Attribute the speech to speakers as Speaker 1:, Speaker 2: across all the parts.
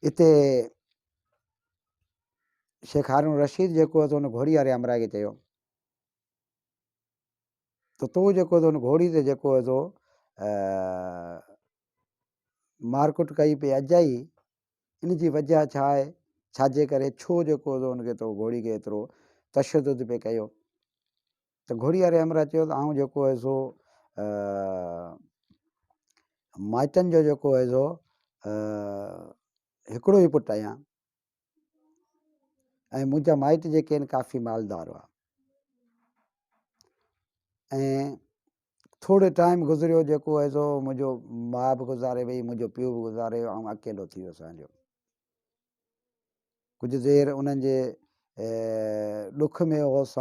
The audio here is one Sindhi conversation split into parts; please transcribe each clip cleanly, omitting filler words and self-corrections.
Speaker 1: اتي شيخ هارون رشيد جيڪو هو ان گهوڙي واري همراهه کي چيو ته تو جيڪو هو ان گهوڙي تي جيڪو هو سو مارڪٽ ڪئي پئي اجائي، ان جي وجه ڇا آهي، ڇاجي ڪري، ڇو جيڪو هو ان کي تو گهوڙي کي ايترو تشدد پئي ڪيو؟ ته گهوڙي واري همراهه چيو ته آئون جيڪو هو سو مائٽن جو جيڪو هو سو هڪڙو ئي پٽ آهيان ۽ منهنجا مائٽ جيڪي آهن ڪافي مالدار هئا ۽ ٿورو ٽائيم گذريو جيڪو هو سو منهنجو ماء به گذاري وئي، منهنجو پيء به گذاري ويو، آئون اڪيلو ٿي ويس هليو. ڪجهه دير انهن جي ڏک ۾ هوس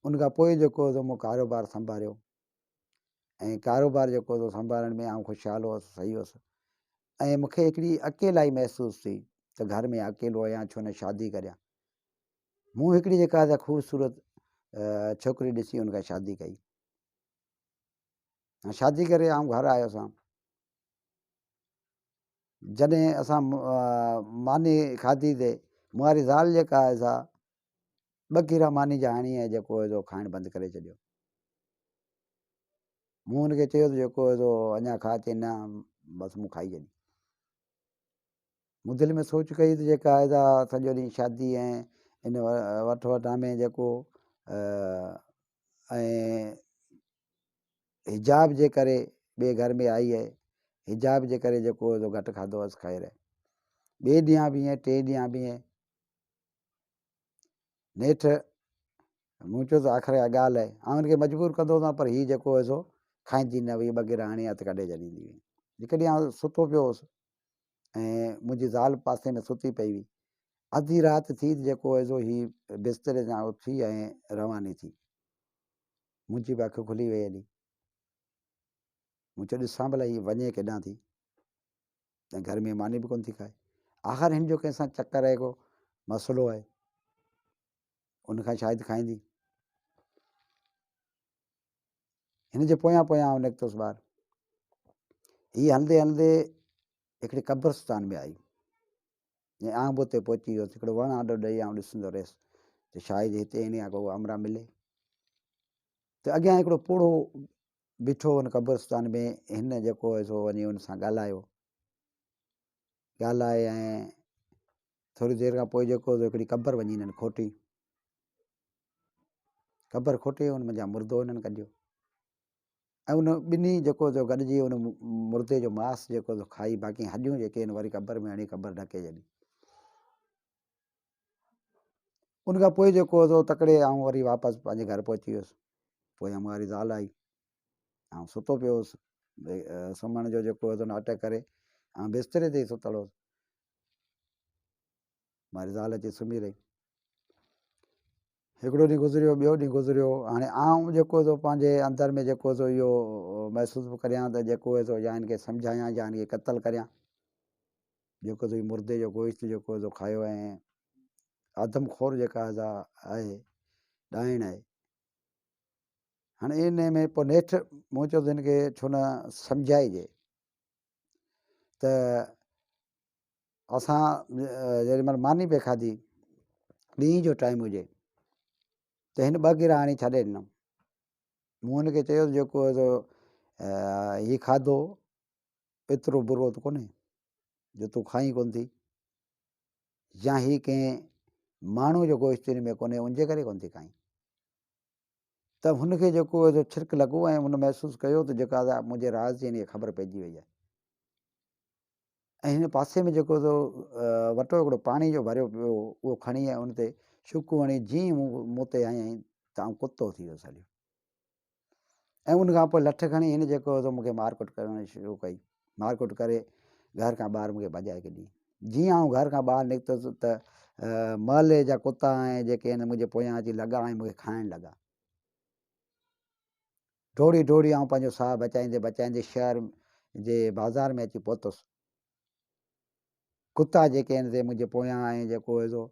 Speaker 1: ان کان پوء جيڪو هو سو مون ڪاروبار سنڀاليو ۽ ڪاروبار جيڪو هو سو سنڀالڻ ۾ آئون خوشحال هوس، صحيح هوس ۽ مون کي هڪڙي اڪيلائي محسوس ٿي ته گهر ۾ اڪيلو آهيان ڇو نه شادي ڪريان. مون هڪڙي جيڪا سا خوبصورت ڇوڪري ڏسي ان کان شادي ڪئي. شادي ڪري آئون گهر آيس. جڏهن اسان ماني کاڌي تي مون واري زال جيڪا آهي سا ٻه ڪيرا ماني جا هڻي ۽ جيڪو هو سو کائڻ بند ڪري ڇڏيو. مون هن کي چيو ته جيڪو هو سو اڃا کاء، چي نه بس مون کائي ڇڏي. مون دل ۾ سوچ ڪئي ته جيڪا آهي سا سڄو ڏينهن شادي ۽ ان وٺ وٺان ۾ جيڪو ۽ حجاب جي ڪري ٻئي گهر ۾ آئي آهي، حجاب جي ڪري جيڪو هو سو گهٽ کاڌو هئس خير آهي. ٻئي ڏينهن به ائين، ٽئين ڏينهن به ائين. نيٺ مون چيو ته آخر اها ڳالهه آهي. آئون هن کي مجبور ڪندو هوس پر هي جيڪو هو سو کائيندي نه هئي، ٻه گرا هڻي هٿ ڪڍي ڇڏيندي هئي. هڪ ڏينهن آئون ستو پيو هوس ۽ منهنجي زال پاسي ۾ ستي پئي هئي. اڌي رات ٿي ته جيڪو هو سو هي بستري تان اٿي ۽ رواني ٿي. منهنجي به اک کلي وئي هلي. مون چيو ڏسان ڀلا هي وڃي ڪيڏانهن ٿي ۽ گهر ۾ ماني به ڪونه ٿي کائي. آخر هن جو ڪنهن سان چڪر آهي ڪو مسئلو آهي. ان کان شايد کائيندي. هن جي پويان پويان آئون نڪتس ٻاهر. هي هلندي هلندي هڪڙي قبرستان ۾ آئي ۽ آئون به اتي پهچي ويس. هڪڙو وڻ آڏو ڏئي آئون ڏسندو رهيس ته شايد هتي هن يا ڪو امرا ملي. ته اڳيان هڪڙو پوڙهو بيٺو هو ان قبرستان ۾. هن جيڪو هو سو وڃي ان سان ڳالهايو. ڳالهائي ۽ ٿوري دير کان پوء جيڪو هو سو هڪڙي قبر وڃي هنن کوٽي. قبر کوٽي ان منجهان مردو هنن ڪڍيو ۽ ان ٻنهي جيڪو سو گڏجي ان مردي جو ماس جيڪو سو کائي باقي هڏيون جيڪي آهن وري قبر ۾ هڻي قبر ڍڪي ڇڏي. ان کان پوء جيڪو سو تڪڙي آئون وري واپس پنهنجي گهر پهچي ويس. پوء مون واري زال آئي، آئون ستو پيو هوس، سمهڻ جو جيڪو هو سو ناٽڪ ڪري آئون بستري تي ئي ستل هوس. ماري زال اچي سمهي رهي. هڪڙو ڏينهن گذريو، ٻيو ڏينهن گذريو. هاڻي آئون جيڪو سو پنهنجي اندر ۾ جيڪو سو اهو محسوس به ڪريان ته جيڪو هي سو يا هن کي سمجهايان يا هن کي قتل ڪريان. جيڪو سو هي مردي جو گوشت جيڪو سو کايو ۽ آدم خور جيڪا سا آهي، ڏائڻ آهي. هاڻي ان ۾ پوء نيٺ مون چيو ته هن کي ڇو نه سمجهائجي ته اسان جيڏي مهل ماني پئي کاڌي، ڏينهن جو ٽائيم هجي ته هن ٻه گرا هڻي ڇڏي ڏنم. مون هن کي چيو ته جيڪو سو هي کاڌو ايترو برو ته ڪونهي جو تون کائين ڪونه ٿي، يا هي ڪنهن ماڻهوء جو گوشت هن ۾ ڪونهي ان جي ڪري ڪونه ٿي کائين. ته هن کي جيڪو سو ڇرڪ لڳو ۽ هن محسوس ڪيو ته جيڪا منهنجي راز جي هن کي خبر پئجي وئي آهي. ۽ هن پاسي ۾ جيڪو سو وٽو هڪڙو پاڻي جو ڀريو پيو هو، اهو کڻي ۽ ان تي شوڪو هڻي جيئن ئي مون تي هنيائين ته آئون ڪتو ٿي ويس هليو. ۽ ان کان پوء لٺ کڻي هن جيڪو سو مون کي مارڪٽ ڪرڻ شروع ڪئي. مارڪٽ ڪري گهر کان ٻاهر مون کي ڀڄائي ڪڍي. جيئن آئون گهر کان ٻاهر نڪتس ته محلي جا ڪتا ۽ جيڪي آهن منهنجي پويان اچي لڳا ۽ مون کي کائڻ لڳا. ڊوڙي ڊوڙي آئون پنهنجو ساهه بچائيندي بچائيندي شهر جي بازار ۾ اچي پهتس. ڪتا جيڪي آهن سي منهنجي پويان ۽ جيڪو هو سو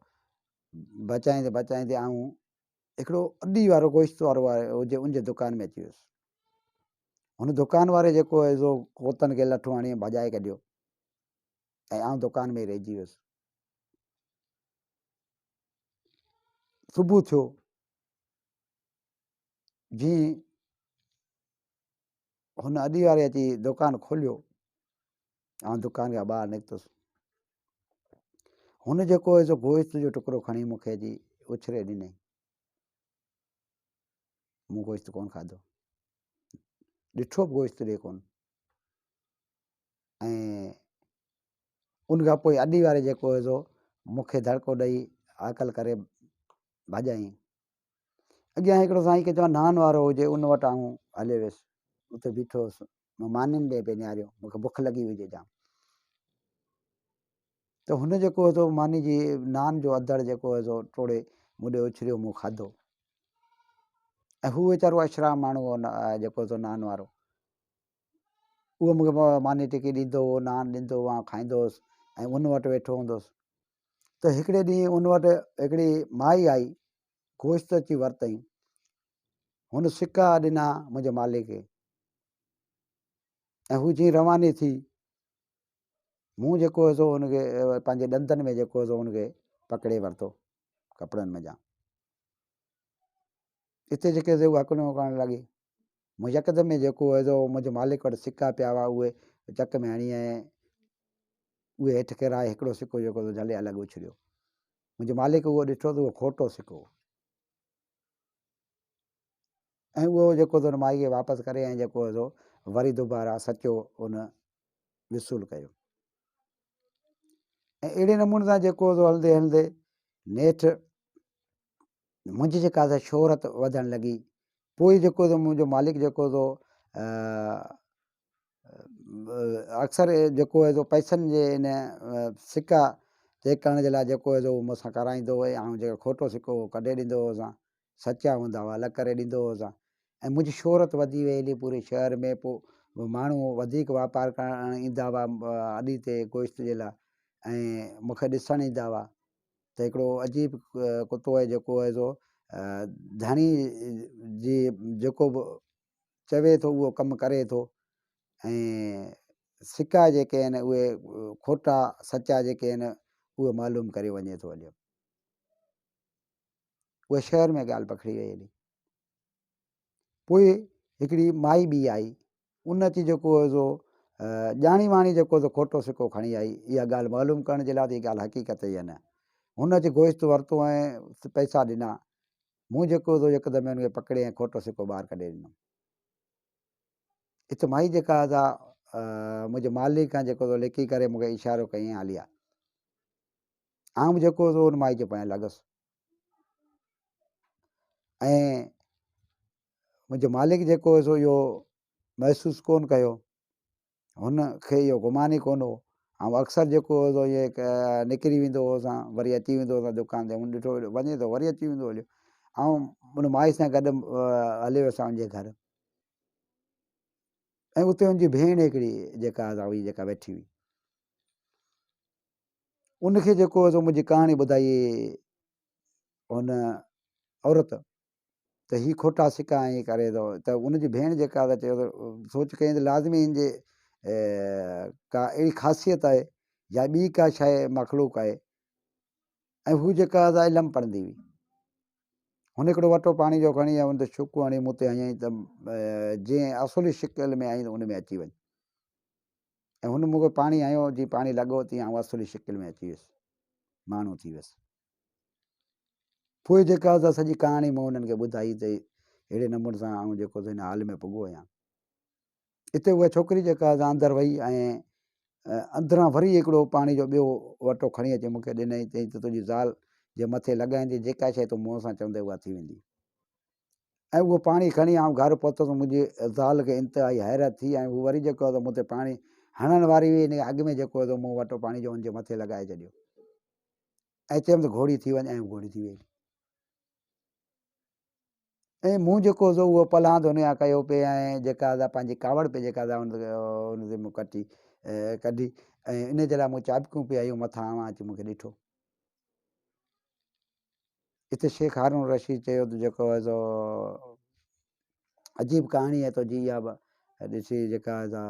Speaker 1: بچائيندي بچائيندي آئون هڪڙو اڏي وارو گوشت وارو آهي هجي ان جي دڪان ۾ اچي ويس. هن دڪان واري جيڪو هو سو ڪتن کي لٺون هڻي ڀڄائي ڪڍيو. ۽ آئون دڪان ۾ رهجي ويس. صبح ٿيو، جيئن هن اڏي واري اچي دڪان کوليو، آئون دڪان کان ٻاهر نڪتس. هن جيڪو هو سو گوشت جو ٽڪرو کڻي مون کي اچي اڇري ڏنائين. مون گوشت ڪونه کاڌو، ڏٺو به گوشت ڏي ڪونه. ۽ ان کان پوء اڏي واري جيڪو هو سو مون کي دڙڪو ڏئي عاقل ڪري ڀڄائين. اڳيان هڪڙو سائين کي چوان نان وارو هجي ان وٽ آئون هليو ويس. اتي بيٺو هوس. مون مانين ڏي پئي نهاريو. مون کي بک لڳي هجي جام. ته هن جيڪو هو سو ماني جي نان جو اڌڙ جيڪو هو سو ٽوڙي مون ڏي اڇريو مون کاڌو. ۽ هو ويچارو اشراف ماڻهو هو جيڪو سو نان وارو. اهو مون کي ماني ٽڪي ڏيندو هو، نان ڏيندو هو، آئون کائيندو هوس ۽ ان وٽ ويٺو هوندو هوس. ته هڪڙي ڏينهن ان وٽ هڪڙي مائي آئي، گوشت اچي ورتائين. هن سڪا ڏنا منهنجي مالڪ کي ۽ هو جيئن رواني ٿي، مون جيڪو هو سو ان کي پنهنجي ڏندن ۾ جيڪو هو سو ان کي پڪڙي ورتو ڪپڙن منجهان. اتي جيڪي سي اها ڪنو ڪرڻ لڳي. مون يڪدم ۾ جيڪو هو سو منهنجي مالڪ وٽ سڪا پيا هئا اهي چڪ ۾ هڻي ۽ اهي هيٺ ڪيرائي هڪڙو سڪو جيڪو سو جهلي الڳ اڇليو. منهنجي مالڪ اهو ڏٺو ته اهو کوٽو سڪو هو ۽ اهو جيڪو سو ان مائي کي واپس ڪري ۽ جيڪو هو سو وري دوباره سچو ان وصول ڪيو. ۽ اهڙي نموني سان جيڪو هو سو هلندي هلندي نيٺ منهنجي جيڪا سا شهرت وڌڻ لڳي. پوء جيڪو سو منهنجو مالڪ جيڪو سو اڪثر جيڪو هو سو پئسن جي ان سڪا چيڪ ڪرڻ جي لاء جيڪو هو سو مون سان ڪرائيندو هو ۽ آئون جيڪو کوٽو سڪو هو ڪڍي ڏيندو هوس، سچا هوندا هئا الڳ ڪري ڏيندو هوس ۽ منهنجي شهرت وڌي وئي هلي پوري شهر ۾. پوء ماڻهو وڌيڪ واپار ڪرڻ ايندا هئا اڏي تي گوشت جي لاء ۽ مون کي ڏسڻ ايندا هئا ته هڪڙو عجيب ڪتو آهي جيڪو آهي سو ڌڻي جي جيڪو به چوي ٿو اهو ڪم ڪري ٿو ۽ سڪا جيڪي آهن اهي کوٽا سچا جيڪي آهن اهي معلوم ڪري وڃي ٿو هليو. اها شهر ۾ ڳالهه پکڙي وئي هلي. پوء هڪڙي مائي ٻي آئي، ان اچي جيڪو هو سو ڄاڻي واڻي جيڪو سو کوٽو سڪو کڻي آئي، اها ڳالهه معلوم ڪرڻ جي لاء ته هي ڳالهه حقيقت يا نه. هن اچي گوشت ورتو ۽ پئسا ڏنا. مون جيڪو سو يڪدم هن کي پڪڙي ۽ کوٽو سڪو ٻاهر ڪڍي ڏنو. ات مائي جيڪا سا منهنجي مالڪ کان جيڪو سو لڪي ڪري مون کي اشارو ڪيائين هلي آ. آئون به جيڪو سو ان مائي جي پويان لڳس ۽ منهنجو مالڪ جيڪو هو سو اهو محسوس ڪونه ڪيو. هن کي اهو گمان ئي ڪونه هو. آئون اڪثر جيڪو هو سو ائين نڪري ويندو هوس وري اچي ويندو هوس دڪان تي. هن ڏٺو وڃي ٿو وري اچي ويندو هليو. آئون ان مائي سان گڏ هليو ويس ان جي گهر ۽ اتي ان جي ڀيڻ هڪڙي جيڪا هئي جيڪا ويٺي هئي. ان کي جيڪو هو سو منهنجي ڪهاڻي ٻڌائي هن عورت ته هي کوٽا سڪا ائين ڪري ٿو ته ان جي ڀيڻ جيڪا ته چيو ته سوچ ڪيائين ته لازمي هن جي ڪا اهڙي خاصيت آهي يا ٻي ڪا شيء مخلوق آهي ۽ هو جيڪا سا علم پڙهندي هئي. هن هڪڙو وٽو پاڻي جو کڻي ۽ ان تي ڇڪ هڻي مون تي هنيائين ته جنهن اصلي شڪل ۾ آئين ان ۾ اچي وڃ. ۽ هن مون کي پاڻي هنيو، جيئن پاڻي لڳو تيئن آئون اصلي شڪل ۾ اچي ويس، ماڻهو ٿي ويس. پوء جيڪا سا سڄي ڪهاڻي مون انهن کي ٻڌائي ته اهڙي نموني سان آئون جيڪو سو هن حال ۾ پڳو آهيان. اتي اها ڇوڪري جيڪا سا اندر وئي ۽ اندران وري هڪڙو پاڻي جو ٻيو وٽو کڻي اچي مون کي ڏنائين، چيائين ته تنهنجي زال جي مٿي لڳائيندي جيڪا شيء تون منهن سان چوندين اها ٿي ويندي. ۽ اهو پاڻي کڻي آئون گهر پهتس، منهنجي زال کي انتهائي حيرت ٿي ۽ هو وري جيڪو آهي سو مون تي پاڻي هڻڻ واري هئي، ان کان اڳ ۾ جيڪو آهي سو مون وٽو پاڻي جو ان جي مٿي لڳائي ڇڏيو ۽ چيم ته گهوڙي ٿي وڃ ۽ هو گهوڙي ٿي وئي. ۽ مون جيڪو سو اهو پلاند هن کان ڪيو پئي ۽ جيڪا سا پنهنجي ڪاوڙ پئي جيڪا سا ان تي مون ڪٽي ڪڍي ۽ ان جي لاء مون چاٻڪيون پئي هنيون مٿان اوهان اچي مون کي ڏٺو. اتي شيخ هارون الرشيد چيو ته جيڪو آهي سو عجيب ڪهاڻي آهي تنهنجي اها به ڏسي جيڪا آهي سا.